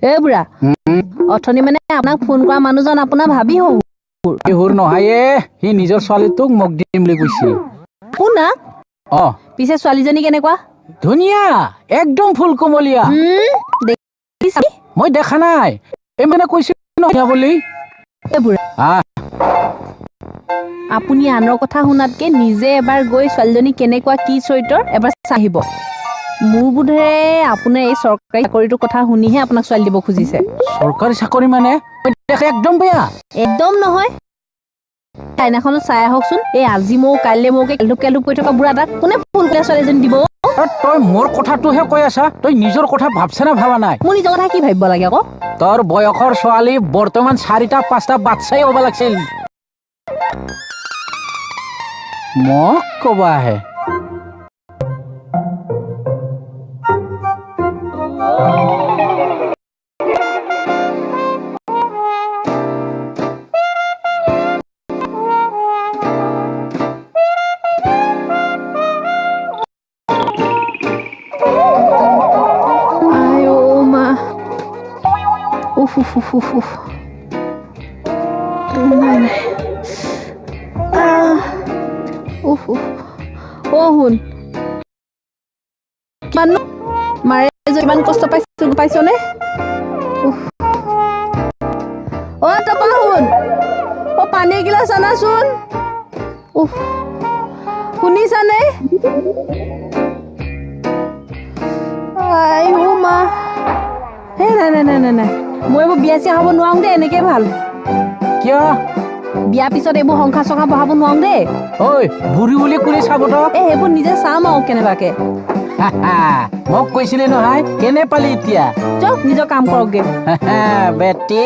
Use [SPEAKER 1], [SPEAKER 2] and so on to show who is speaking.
[SPEAKER 1] এ বুঢ়া, অথনি মানে আপোনাক ফোন কৰা মানুহজন আপোনাৰ ভাবি শহুৰ।
[SPEAKER 2] হুৰ নহয়, সি নিজৰ ছোৱালীটোক মোক দিম বুলি কৈছিল।
[SPEAKER 1] আপোনাক?
[SPEAKER 2] অ।
[SPEAKER 1] পিছে ছোৱালীজনী কেনেকুৱা?
[SPEAKER 2] ধুনীয়া, একদম ফুল কোমলীয়া।
[SPEAKER 1] দেখিছা?
[SPEAKER 2] মই দেখা নাই, এই মানে কৈছিল নহয় বুলি।
[SPEAKER 1] এ বুঢ়া, আপুনি আনৰ কথা শুনাতকে নিজে এবাৰ গৈ ছোৱালীজনী কেনেকুৱা কি চৰিত্ৰৰ এবাৰ চাই আহিব। মোৰ বোধেৰে আপোনাৰ এই চৰকাৰী চাকৰিটোৰ কথা শুনিহে আপোনাক ছোৱালী দিব খুজিছে।
[SPEAKER 2] চৰকাৰী চাকৰি মানে একদম বেয়া?
[SPEAKER 1] একদম নহয়। আইনাখনত চাই আহকচোন। এই আজি মৌ কাইলৈ মৌকে কেলধূপ কেলধূপ কৰি থকা বুঢ়া এটাক কোনে ফুল কোমলীয়া ছোৱালী এজনী দিব?
[SPEAKER 2] তই মোৰ কথাটোহে কৈ আছা, তই নিজৰ কথা ভাবছা না ভাবা নাই?
[SPEAKER 1] মোৰ নিজৰ কথা কি ভাবিব লাগে আকৌ?
[SPEAKER 2] তোৰ বয়সৰ ছোৱালী বৰ্তমান 4টা 5টা বাচ্ছাই হ'ব লাগিছিল, মোক ক'ব আহে।
[SPEAKER 1] আই অ' মা, উফ উফ উফ উফ উফ, নাই নাই, আহ, উফ উফ। অ' শুন, কিমান মাৰে যে ইমান কষ্ট পাইছো, পাইছনে? উফ। অ' তপা শুন, অ' পানী এগিলাচ আনাচোন। উফ, শুনিছানে? আই অ' মা, হে নাই নাই নাই নাই নাই, মই এইবোৰ বিয়া চিয়া হ'ব নোৱাৰো দেই, এনেকেই ভাল।
[SPEAKER 2] কিয়?
[SPEAKER 1] বিয়াৰ পিছত এইবোৰ সংসাৰ চংসাৰ বঢ়াব নোৱাৰো দেই।
[SPEAKER 2] ঐ বুঢ়ী বুলি কোনে চাব তক?
[SPEAKER 1] এই সেইবোৰ নিজে চাম আৰু কেনেবাকে।
[SPEAKER 2] মোক কৈছিলি নহয়, কেনে পালি এতিয়া?
[SPEAKER 1] যাওক, নিজৰ কাম কৰকগে।
[SPEAKER 2] বেটি।